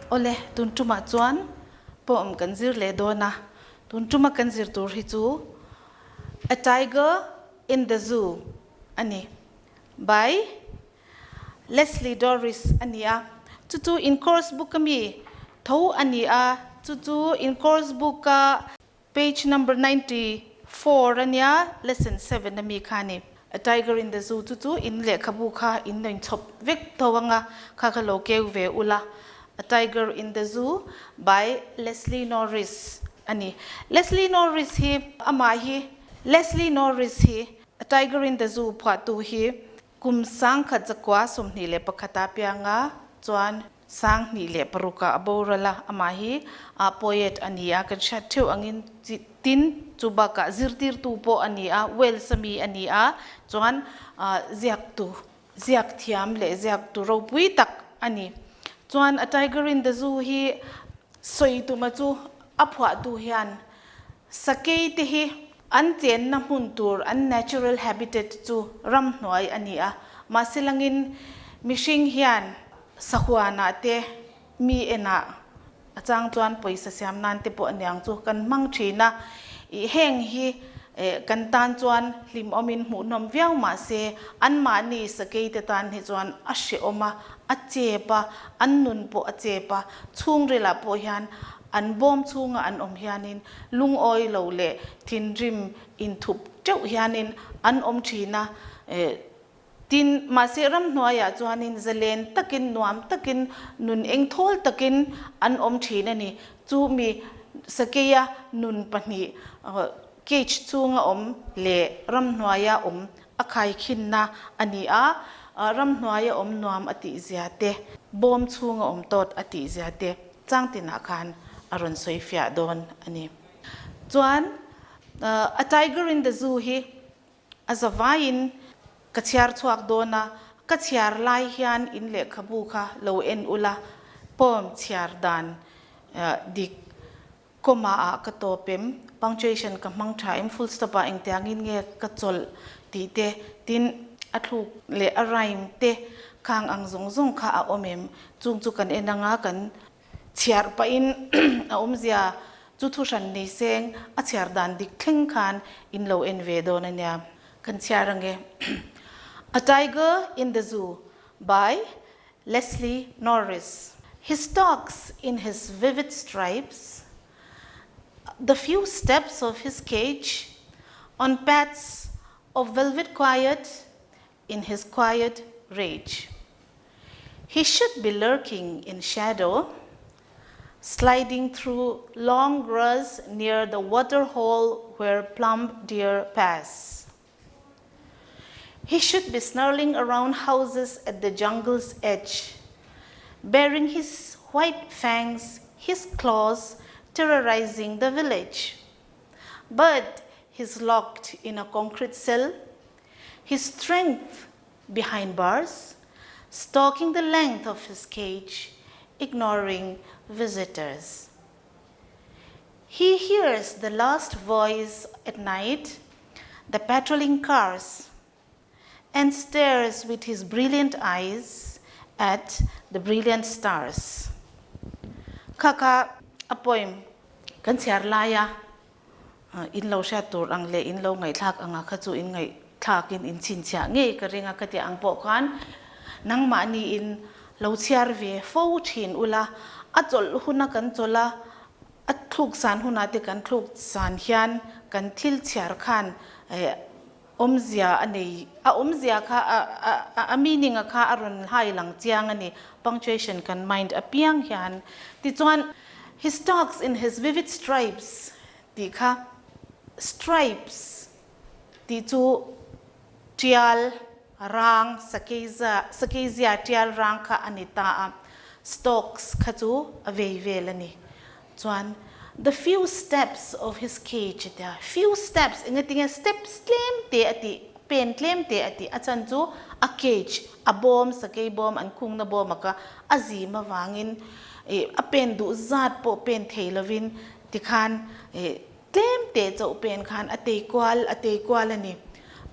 Awle, tun tumah chuan poem kan zir leh dawn a, tun tuma kan zir tur hi chu A Tiger in the Zoo a ni by Leslie Doris a ni a, chu chu in course book ami tho a ni a, chu chu in course book a Page number 94 a nia, lesson 7 a mi kha a ni. A Tiger in the Zoo chu chu in lehkhabu kha in lo inchhawp vek tho anga kha kha lo keu ve ula. A Tiger in the Zoo by Leslie Norris a ni. Leslie Norris hi amah hi Leslie Norris hi A Tiger in the Zoo phuahtu hi kum 1921 ah pianga chuan 2006 ah a boral a, amah hi ah poet a ni a, kan hriat theuh angin tin chu bakah zirtirtu pawh a ni a, Wales a mi a ni a, chuan ah ziaktu, ziak thiam leh ziaktu ropui tak a ni. Chuan a Tiger in the Zoo hi sawi tuma chu a phuahtu hian sakei te hi an chenna hmun tur an natural habitat chu ramhnuai a ni a, mahse langin mihring hian Sahuanah te, mi enah a chang chuan pawisa siam nan te pawh aniang chu kan hmang thin a, ih heng hi kan tan chuan hlimawmin hmuhnawm viau mah se anmahni sakei te tan hi chuan a hrehawm a, a chep a, an nun pawh a chep a, chhungrilah pawh hian an bawm chhunga an awm hianin lungawi lo leh thinrim inthup teuh hianin an awm thin a. Tin, mahse ramhnuaiah chuanin zalen takin, nuam takin, nun engthawl takin an awm thin a ni. Chu mi sakeia nun pahnih cage chhunga awm leh ramhnuaia awm a khaikhinna a ni a, ramhnuaia awm nuam a tihzia te, bawm chhunga awm tawt a tihzia te changtinah khan a rawn sawi fiah dawn a ni. Chuan, A Tiger in the Zoo hi A zavaiin ka chhiar chhuak dawn a, ka chhiar lai hian in lehkhabu kha lo en ula, poem chhiar dan dik comma ah ka tawp em, punctuation ka hmang tha em, full stop ah engtiangin nge ka chawlh tih te, tin a thluk leh a rhyme te khang ang zawng zawng kha a awm em, chung chu kan en anga kan Chhiar pahin a awmzia chu thuhran nei seng a chhiar dan dik thleng khan in lo en ve dawn a nia. Kan chhiar ange. A Tiger in the Zoo by Leslie Norris. He stalks in his vivid stripes the few steps of his cage on paths of velvet quiet in his quiet rage. He should be lurking in shadow, sliding through long grass near the waterhole where plump deer pass. He should be snarling around houses at the jungle's edge, baring his white fangs, his claws, terrorizing the village. But he's locked in a concrete cell, his strength behind bars, stalking the length of his cage, ignoring visitors. He hears the last voice at night, the patrolling cars, and stares with his brilliant eyes at the brilliant stars. Kha kha a poem kan chhiar laia in lo hriat tur ang leh in lo ngaihthlak anga kha chu in ngaihthlakin in chhinchhiah ngei ka ring a ka tih ang pawh khan nangmahni in lo chhiar ve fo thin ula, a chawlh huna kan chawlh a, a thluk san hunah te kan thluk san hian kan thil chhiar khan awmzia a nei, a awmzia kha a a meaning a kha a rawn hai lang chiang a ni, punctuation kan mind apiang hian. Tichuan, he stalks in his vivid stripes tih kha, stripes tih chu tial rang, sakeiza, sakeizia tial rang kha a ni ta a, stalks kha chu a vei vel a ni. Chuan the few steps of his cage a tia, few steps engatinge steps tlem te a tih, pen tlem te a tih, a chhan chu a cage, a bawm, sakei bawm an khungna bawm a kha a zim avangin ih a pen duh zat pawh pen thei lovin tikhan ih tlem te chauh pen khan a tei kual a tei kual a ni.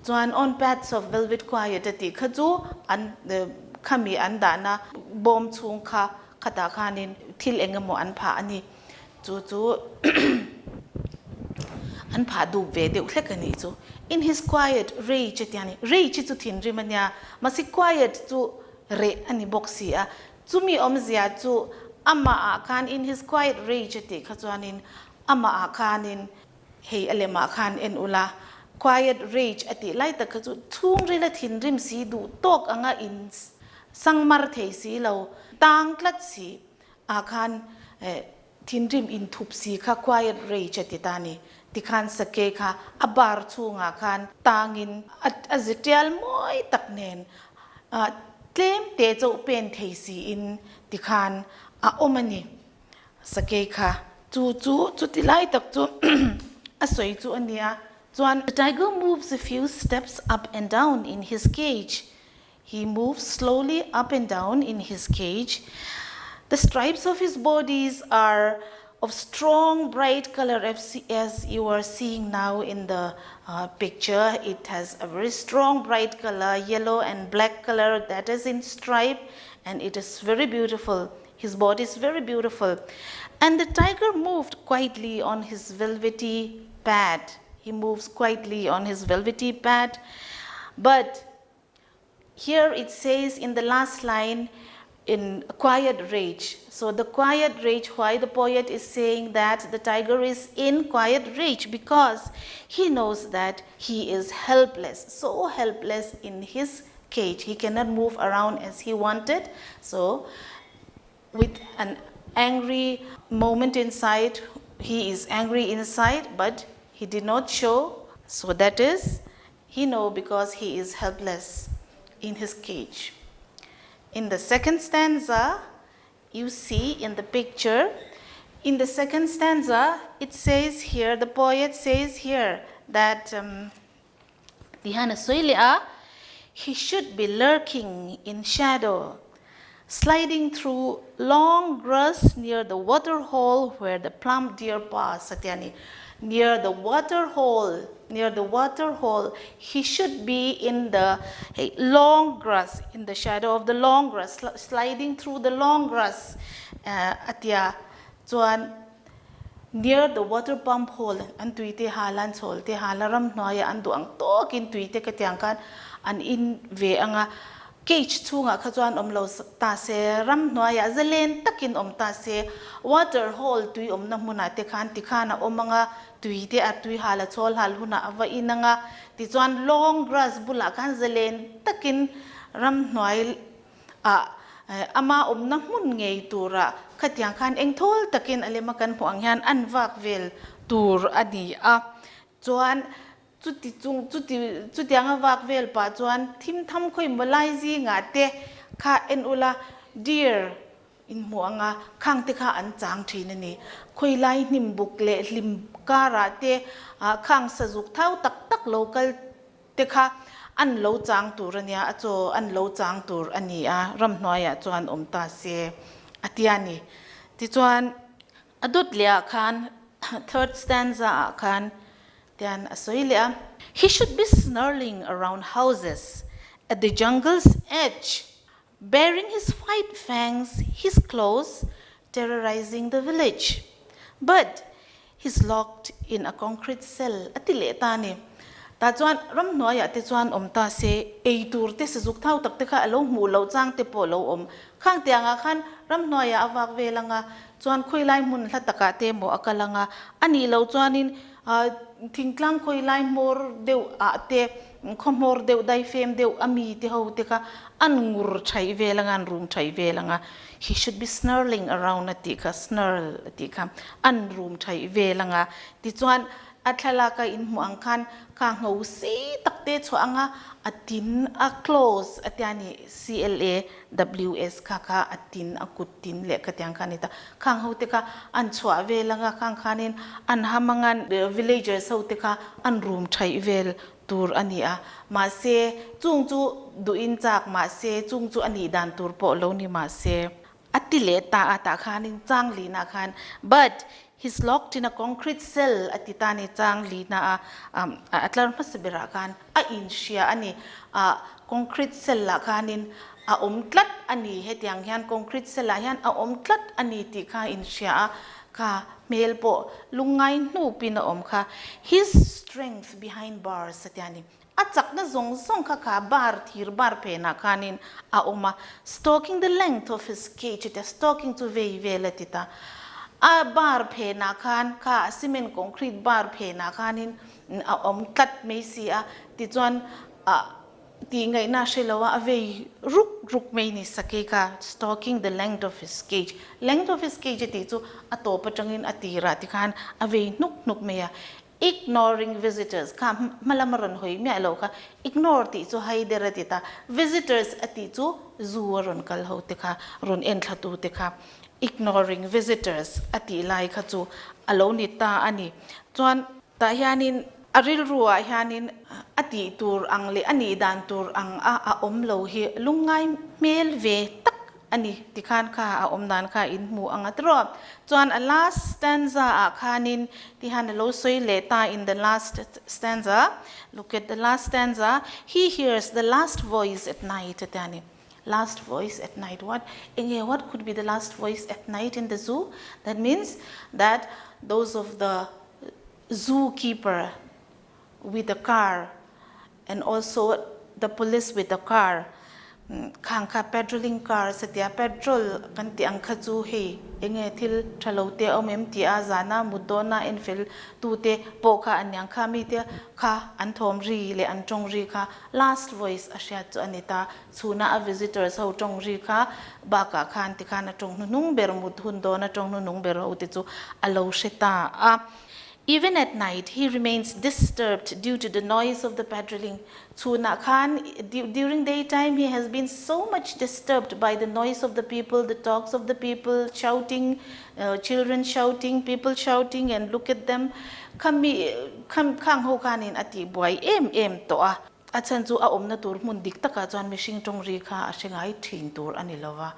Chuan on paths of velvet quiet a tih kha chu an khami an dahna bawm chhung kha Khatah khanin thil eng emaw an phah a ni. Chu chu an phah dup ve deuh hlek a nih chu. In his quiet rage a tia ni. Rage hi chu thinrim a nia, mahse quiet chu reh a ni bawk si a. Chumi awmzia chu amah ah khan in his quiet rage a tih kha chuanin amah ah khanin hei a lemah khan en ula, quiet rage a tih lai tak kha chu chhungrila thinrim si duh tawk anga in sangmar thei si lo, tang tlat si ah khan thinrim inthup si kha quiet rage a ti ta a ni. Tikhan sakei kha a bar chhungah khan tangin a zi tial mawi tak nen tlem te chauh pen thei siin tikhan a awm a ni. Sakei kha chu chu chuti lai tak chu a sawi chu a nia. Chuan the tiger moves a few steps up and down in his cage. He moves slowly up and down in his cage. The stripes of his bodies are of strong bright color as you are seeing now in the uh, picture. It has a very strong bright color, yellow and black color that is in stripe and it is very beautiful. His body is very beautiful. And the tiger moved quietly on his velvety pad. He moves quietly on his velvety pad. But here it says in the last line, in quiet rage. So the quiet rage, why the poet is saying that the tiger is in quiet rage? Because he knows that he is helpless, so helpless in his cage. He cannot move around as he wanted. So with an angry moment inside, he is angry inside, but he did not show. So that is, he know because he is helpless in his cage. In the second stanza, you see in the picture, in the second stanza, it says here, the poet says here that um, he should be lurking in shadow, sliding through long grass near the water hole where the plump deer pass a tia ni. Near the water hole, near the water hole, he should be in the hei long grass, in the shadow of the long grass, sliding through the long grass a tia. Chuan near the water pump hole, an tui te hal a, an chhawl te hal a, ramhnuaiah an duh ang tawkin tui te ka tiang khan an in ve ang a, cage chhungah kha chuan awm lo ta se, ramhnuaiah zalen takin awm ta se, water hole tui awmna hmunah te khan tikhan a awm ang a, tui te a tui hal a chhawl hal hunah a va in ang a, tichuan long grass bulah khan zalen takin ramhnuai ah ama awmna hmun ngei turah khatiang khan engthawl takin a lema kan hmuh ang hian an vak vel tur a ni a. Chuan chuti chung chuti chutianga vak vel pah chuan thim tham khawi maw lai zingah te kha en ula deer in hmuh ang a, khang te kha an chang thin a ni. Khawi lai hnim buk leh hlim karah te khang sazuk thau tak tak lo kal te kha an lo chang tur a nia, a chaw an lo chang tur a ni a, ramhnuaiah chuan awm ta se a ti a ni. Tichuan, a dawt leh ah khan, third stanza ah khan tian a sawi leh a. He should be snarling around houses at the jungle's edge, baring his white fangs, his claws, terrorizing the village. But he's locked in a concrete cell a ti leh ta a ni. Tah chuan ramhnuaiah te chuan awm ta se, ei tur te sazuk thau tak te kha a lo hmuh loh chang te pawh a lo awm. Khang tiangah khan ramhnuaiah a vak vel anga, chuan khawilai hmun hla takah te emaw a kal anga, a nih loh chuanin thingtlang khawilai hmawr deuh ah te, khaw hmawr deuh daifem deuh a mi te ho te kha an ngur thaih vel anga, an rum thaih vel anga, he should be snarling around a tih kha, snarl a tih kha, an rum thaih vel anga, tichuan a thlalak a inhmuh ang khan kha ngho sei tak te chhuah anga a tin a close a tia ni, C-L-A-W-S kha kha a tin a kut tin leh kha tiang kha a ni ta, khang ho te kha an chhuah vel anga khang khanin an ham anga villagers ho te kha an rum thaih vel tur a ni a, mahse chung chu duhin chak mahse chung chu a nih dan tur pawh lo ni mahse a ti leh ta a tah khanin chang lihna khan but he's locked in a concrete cell a ti ta a ni chang lihna a a tlar hmasa berah khan a inhria a ni a concrete cell ah khanin. a awm tlat a ni, hetiang hian concrete cell ah hian a awm tlat a ni tih kha a inhria a, kha hmel pawh lungngai hnupin a awm kha, his strength behind bars a tia ni. A chakna zawng zawng kha kha bar thir bar phenah khanin a awm a, stalking the length of his cage a tia, stalking chu vei vel a ti ta. A bar phenah khan kha cement concrete bar phenah khanin a awm tlat mai si a, tichuan ah tih ngaihna a hre lo a, a vei ruk ruk mai ni sakei kha, stalking the length of his cage, length of his cage a tih chu a tawp atangin a tirah tikhan a vei hnuk hnuk mai a, Ignoring visitors kha hma lama rawn hawi miah lo kha ignore tih chu haider a ti ta, visitors a tih chu zu a rawn kal ho te kha rawn en thla tu te kha ignoring visitors a tih lai kha chu a lo ni ta a ni. Chuan tah hianin a rilru ah hianin a tih tur ang leh a nih dan tur ang a a awm lo hi lungngai hmel ve tak A ni, tikhan kha a awm dan kha in hmu ang a tiraw? Chuan a last stanza ah khanin tihan a lo sawi leh ta in the last stanza, look at the last stanza, he hears the last voice at night a tia ni. Last voice at night, what enge what could be the last voice at night in the zoo? That means that those of the zoo keeper with a car and also the police with a car khang kha patrolling car satia patrol kan tih ang kha chu hei enge thil tha lo te a awm em tih a zana mut dawna en fel tu te pawh kha an niang kha mite kha an thawm ri leh an tawng ri kha last voice a hriat chu a ni ta chhuna a visitors ho tawng ri kha bakah khan tikhan a tawng hnuhnung ber mut hun dawna tawng hnuhnung ber ho te chu a lo hre ta a. Even at night he remains disturbed due to the noise of the patrolling Chhunah khan during day time he has been so much disturbed by the noise of the people, the talks of the people, shouting, children shouting, people shouting and look at them khami khang ho khanin a tih buai em em tawh a. A chhan chu a awmna tur hmun dik takah chuan mihring tawng ri kha a hre ngai thin tur a ni lova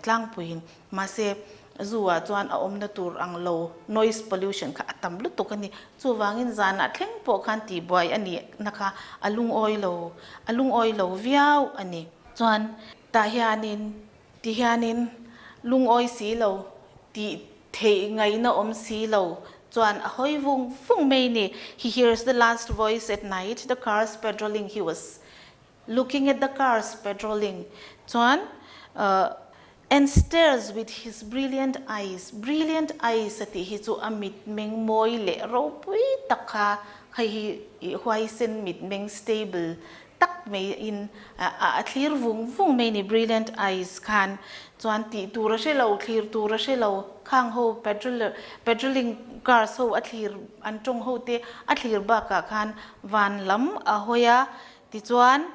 tlangpuiin mahse Zu ah chuan a awmna tur ang lo noise pollution kha a tam lutuk a ni. Chuvangin zanah thleng pawh khan tihbuai a nih na kha a lungawi lo, a lungawi lo viau a ni. Chuan tah hianin ti hianin lungawi si lo tih theih ngaihna awm si lo chuan a hawi vung vung mai ni. He hears the last voice at night, the cars patrolling he was Looking at the cars patrolling chuan and stares with his brilliant eyes, brilliant eyes a tih hi chu a mitmeng mawi leh ropui tak kha hei hi huaisen mitmeng stable tak mai in a thlir vung vung mai ni brilliant eyes khan chuan tih tur a hre lo thlir tur a hre lo khang ho patroller patrolling cars ho a thlir an tawng ho te a thlir bakah khan van lam a hawi a Tichuan,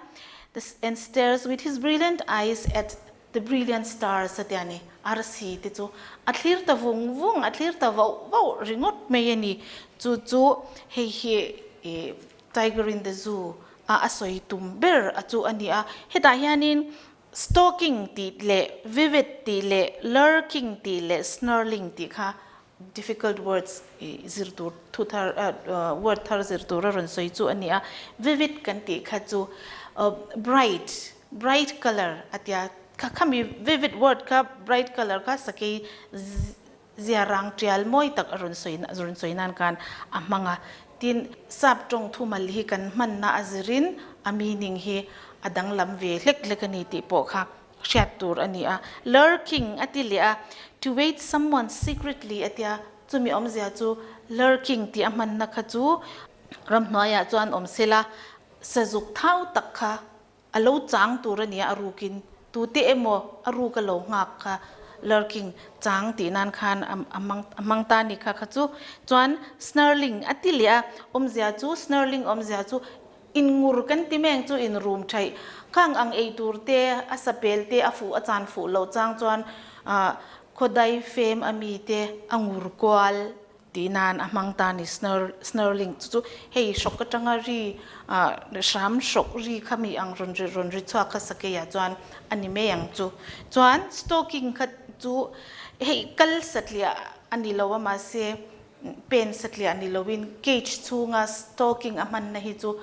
the and stares with his brilliant eyes at the brilliant stars a tia ni, arsi te chu a thlir ta vung vung, a thlir ta voh voh ringawt mai a ni. Chu chu hei hi ih Tiger in the Zoo a a sawi tum ber a chu a ni a. Hetah hianin stalking tih leh vivid tih leh lurking tih leh snarling tih kha Difficult words i zir tur thu thar word thar zir tur a rawn sawi chu a ni a, vivid kan tih kha chu bright, bright colour a tia, kha khami vivid word kha bright colour kha sakei zia rang tial mawi tak a rawn sawi rawn sawi nan khan a hmang a, tin sap tawng thumal hi kan hmanna a zirin a meaning hi a danglam ve hlek hlek a ni tih pawh kha Hriat tur a ni a. Lurking a ti leh a, to wait someone secretly a tia, chumi awmzia chu lurking tih a hmanna kha chu ramhnuaiah chuan awm sela, sazuk thau tak kha a lo chang tur a ni a, a rukin tute emaw a ruk a lo nghak kha lurking chang tih nan khan a hmang ta a ni kha kha chu. Chuan snarling a ti leh a, awmzia chu snarling awmzia chu Inngur kan ti meng chu in rum thaih. Khang ang ei tur te, a sapel te, a fuh a chan fuh loh chang chuan khawdai fem a mi te a ngur kual tih nan a hmang ta ni snarling chu chu hei hrawk atanga ri hram hrawk ri kha mi ang rawn ri rawn ri chhuak kha sakeiah chuan a ni mai ang chu. Chuan stalking kha chu hei kal satliah a ni lo a mahse Pen satliah ni loin cage chhunga stalking a hmanna hi chu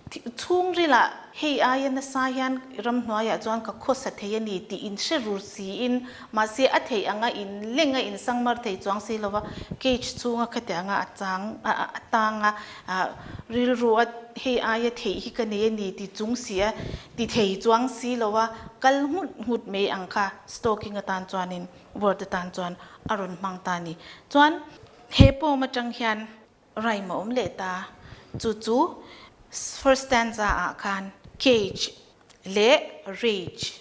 Chhungrilah hei aia nasa hian ramhnuaiah chuan ka khawsa thei a ni tih inhre rur siin, mahse a theih anga inleng a insangmar thei chuang si lova cage chhunga khatianga a chang a tang a, rilru a hei aia theih hi ka nei a ni ti chung si a ti thei chuang si lova kal nghut nghut mai ang kha stalking atan chuanin word atan chuan a rawn hmang ta a ni. Chuan he poem atang hian Rhyme a awm leh ta. Chu chu first stanza ah khan cage leh rage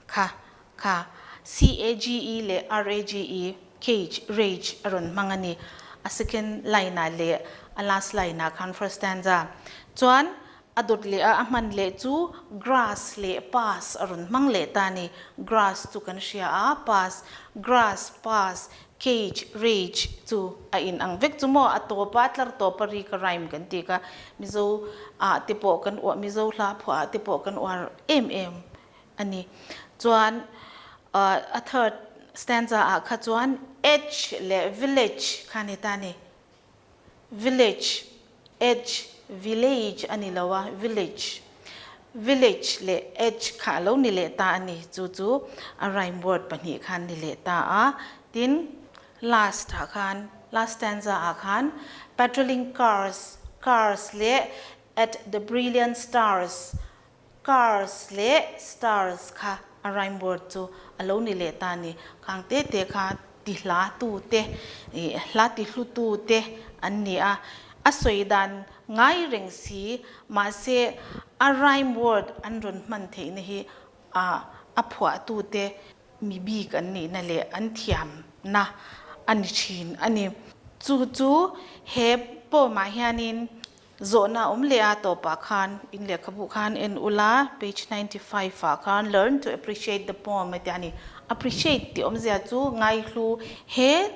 kha kha C-A-G-E leh R-A-G-E, cage, rage a rawn hmang a ni. A second line ah leh a last line ah khan first stanza chuan a dawt leh a a hman leh chu grass leh pass a rawn hmang leh ta a ni. Grass chu kan hria a, pass, grass, pass, Cage, rage chu a in ang vek chu maw? A tawp a, tlar tawp a ri ka rhyme kan ti ka, Mizo ah te pawh kan uar, Mizo hla phuah ah te pawh kan uar em em a ni. Chuan a third stanza ah kha chuan edge leh village kha a ni ta a ni. Village, edge, village a ni lo a, village, village leh edge kha a lo ni leh ta a ni. Chu chu a rhyme word pahnih khan ni leh ta a. Tin, last ah khan, last stanza ah khan patrolling cars, cars leh at the brilliant stars, Cars leh stars kha a rhyme word chu a lo ni leh ta a ni. Khang te te kha ti hla tu te, ih hla ti hlu tu te an ni a. A sawi dan ngai reng si, mahse a rhyme word an rawn hman theihna hi ah a phuah tu te mi bik an nihna leh an thiamna a ni thin a ni. Chu chu he poem ah hianin Zawhna awm leh a tawpah khan in lehkhabu khan en ula, page 95 ah khan learn to appreciate the poem a ti a ni. Appreciate tih awmzia chu ngaihlu, he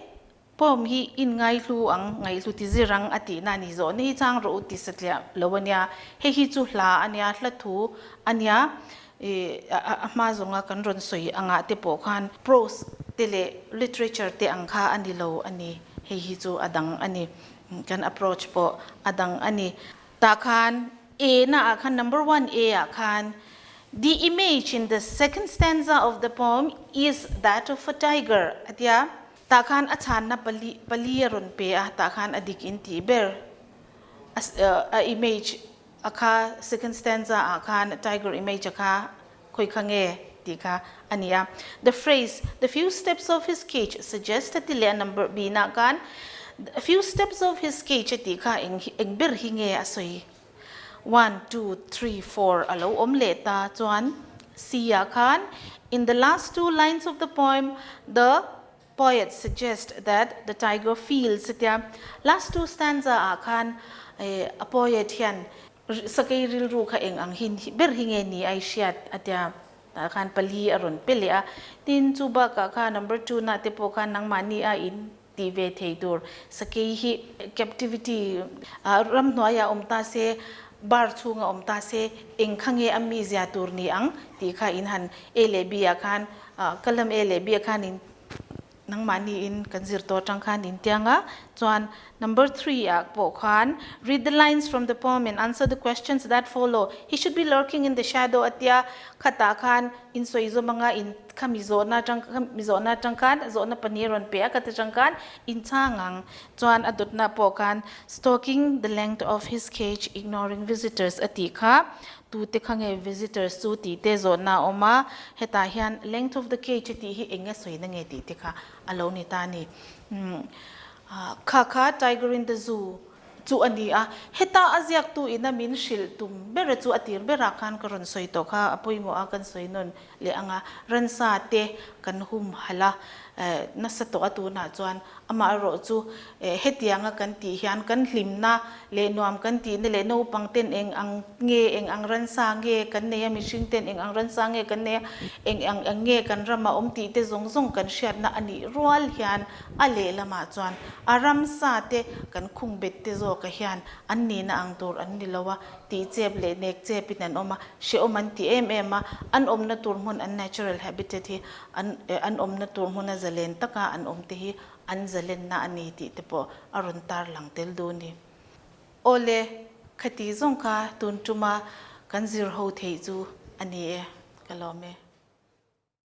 poem hi in ngaihlu ang, ngaihlu ti zir ang a tihna a ni. Zawhna hi chang rawh u ti satliah lo a nia, hei hi chu hla a nia, hla thu a nia, ih a hma zawnga kan rawn sawi angah te pawh khan prose te leh literature te ang kha a ni lo a ni, hei hi chu a dang a ni. Kan approach pawh a dang a ni. Tah khan A na ah khan number one A ah khan The image in the second stanza of the poem is that of a tiger a tia. Tah khan a chhanna pali pali a rawn pe a, tah khan a dik in tih ber a image a kha second stanza ah khan tiger image a kha Khawi kha nge? tih kha a ni a. The phrase, the few steps of his cage suggest a ti leh a number bihna khan the few steps of his cage a tih kha eng eng ber hi nge a sawi? One, two, three, four a lo awm leh ta chuan C ah khan in the last two lines of the poem the poet suggest that the tiger feels a tia last two stanza ah khan a poet hian Sakei rilru kha eng ang hi ber hi nge ni a i hriat a tia tah khan pali a rawn pe leh a. Tin, chu bakah kha number two na te pawh khan nangmahni a in tih ve thei tur sakei hi captivity ramhnuaiah awm ta se, bar chhunga awm ta se eng kha nge a mizia tur ni ang tih kha in han A leh B ah khan column A leh B ah khan in Nangmahniin kan zir tawh atang khan intiang a, chuan number 3 ah pawh khan read the lines from the poem and answer the questions that follow, he should be lurking in the shadow a tia, khatah khan in sawi zawm anga in khami zawhna atang khami zawhna atang khan zawhna pahnih a rawn pe a khat atang khan in chhang ang, chuan a dawtna pawh khan stalking the length of his cage ignoring visitors a tih kha Tute kha nge visitors chu tih te zawhna a awm a, hetah hian length of the cage a tih hi eng nge sawina nge tih te kha a lo ni ta a ni. Kha kha tiger in the zoo chu a ni a, heta a ziaktu ina min hrilh tum bera chu a tir berah khan ka rawn sawi tawh kha a pawimawh a kan sawi nawn leh ang a, ransa te kan hum halh a, nasa tawh a tunah chuan Amaherawh chu hetianga kan tih hian kan hlimna leh nuam kan tihna leh naupang ten eng ang nge, eng ang ransa nge kan nei a, mihring ten eng ang ransa nge kan nei a, eng ang ang nge kan rama awm tih te zawng zawng kan hriatna a nih rual hian a lehlamah chuan a ramsa te kan khung bet te zawkah hian an nihna ang tur an ni lo a, tih chep leh nek chepin an awm a, hrehawm an ti em em a, an awmna tur hmun an natural habitat hi An an awmna tur hmuna zalen taka an awm te hi an zalenna a ni tih te pawh a rawn tarlang tel duh a ni. Awle. Khati zawng kha tun tuma kan zir ho theih chu a ni e. Ka lawm e.